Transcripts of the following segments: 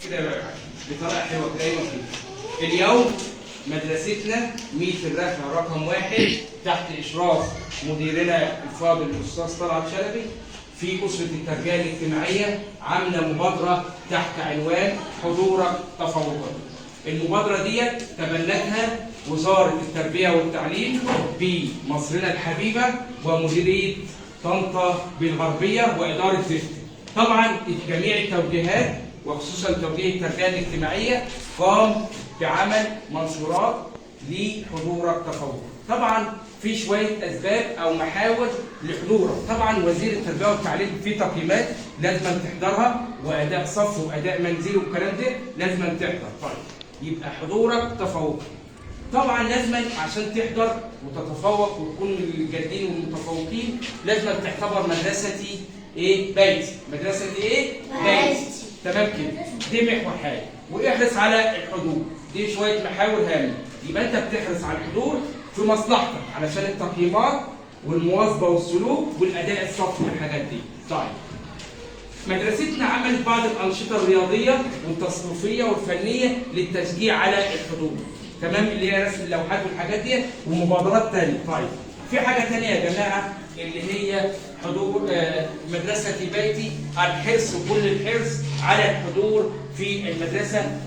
كده بقى بطريقة حلوة كده. ايوه كده. اليوم مدرستنا ميت الرفع رقم 1 تحت اشراف مديرنا الفاضل الاستاذ طلعت شلبي في اسره التربية الاجتماعية عامله مبادرة تحت عنوان حضورك تفوقك. المبادرة ديت تبنتها وزارة التربية والتعليم بمصرنا الحبيبة ومديريه طنطا بالغربيه واداره زفت. طبعا جميع التوجيهات وخصوصا توجيه التربية الاجتماعية قام بعمل منشورات لحضورك تفوق. طبعا في شوية اسباب او محاور لحضورك. طبعا وزير التربية والتعليم في تقييمات لازم تحضرها، واداء صف واداء منزلي والكلام ده لازم تحضر. طيب يبقى حضورك تفوق. طبعا لازما عشان تحضر وتتفوق وتكون من الجادين والمتفوقين لازم تعتبر مدرستي ايه؟ بيتي. مدرستي ايه؟ بيتي. تمام كده. دي محور حاجة. واحرص على الحضور، دي شوية محاور هامة. يبقى انت بتحرص على الحضور في مصلحتك علشان التقييمات والمواظبه والسلوك والاداء الصفي والحاجات دي. طيب مدرستنا عملت بعض الانشطة الرياضية والتصنيفيه والفنية للتشجيع على الحضور. تمام، اللي هي رسم اللوحات والحاجات دي ومبادرات ثانية. طيب في حاجة ثانية يا جماعة اللي هي حضور مدرستي بيتي، الحرص كل الحرص على الحضور في المدرسة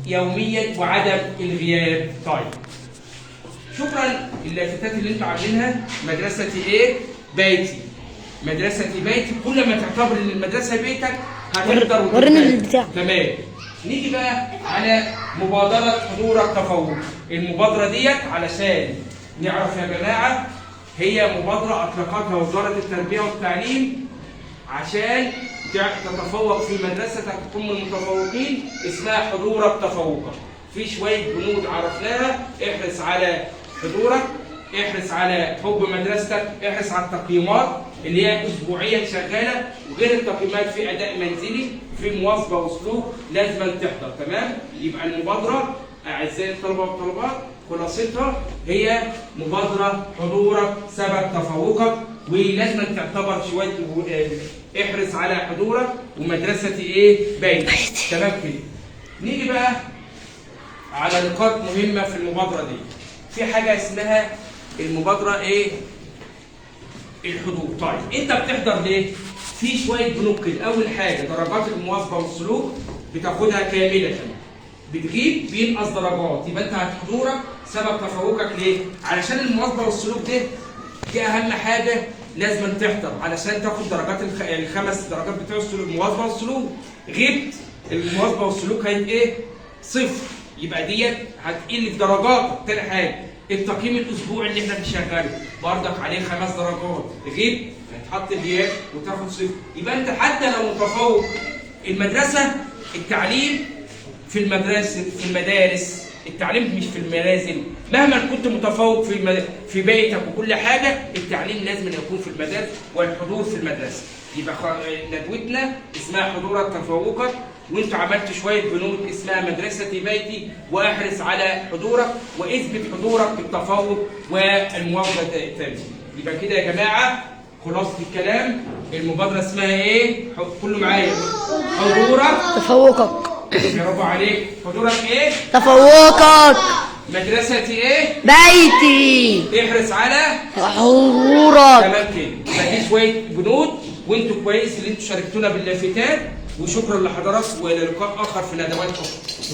يوميا وعدم الغياب. طيب شكرا اللافتات اللي انتوا عاملينها مدرستي ايه؟ بيتي. مدرستي بيتي، كل ما تعتبر ان المدرسة بيتك هتقدر. ورينا البتاع. تمام. نيجي بقى على مبادرة حضورك تفوق. المبادرة ديت علشان نعرف يا جماعة هي مبادرة اطلقتها وزارة التربية والتعليم عشان تتفوق في مدرستك تكون من المتفوقين، اسمها حضورك تفوقك. في شوية بنود عرفناها: احرص على حضورك، احرص على حب مدرستك، احرص على التقييمات اللي هي اسبوعيا شغالة، وغير التقييمات في اداء منزلي، في مواظبه وسلوك لازم تحضر. تمام؟ يبقى المبادرة اعزائي الطلبة والطالبات خلاصتها هي مبادرة حضورك سبب تفوقك، ولازم تعتبر شوية احرص على حضورك ومدرستي ايه؟ بيتي. تمام كده. نيجي بقى على نقاط مهمة في المبادرة دي. في حاجة اسمها المبادرة ايه؟ الحضور. طيب انت بتحضر ليه؟ في شوية بنوك كده. اول حاجة درجات المواظبة والسلوك بتاخدها كاملة، بتغيب بينقص درجات. يبقى انت حضورك سبب تفوقك ليه؟ علشان المواظبة والسلوك ده دي اهم حاجة لازم تحضر علشان تاخد درجات الخمس درجات بتوع السلوك، المواظبة والسلوك. غبت المواظبة والسلوك هيبقى ايه؟ صفر. يبقى ديت هتقل في درجاتك. تاني حاجة التقييم الاسبوعي اللي احنا بنشغله برضك عليه 5 درجات، غبت هتحط غياب وتاخد صفر. يبقى انت حتى لو متفوق المدرسة، التعليم في المدرسة في المدارس، التعليم مش في المنازل. مهما كنت متفوق في بيتك وكل حاجة، التعليم لازم يكون في المدارس والحضور في المدرسة. يبقى ندوتنا اسمها حضورك تفوقك، وانتوا عملتوا شوية بنود اسمها مدرستي بيتي، واحرص على حضورك واثبت حضورك بالتفوق والمواظبه التامة. يبقى كده يا جماعة خلاصه الكلام، المبادرة اسمها ايه؟ كله معايا، حضورك تفوقك. برافو عليك. حضورك ايه؟ تفوقك. مدرستي ايه؟ بيتي. احرص على حضورك. تمام كده. يبقى دي شوية بنود، وانتوا كويس اللي انتوا شاركتونا باللافتات، وشكرا لحضراتكم والى لقاء اخر في ندوات اخرى.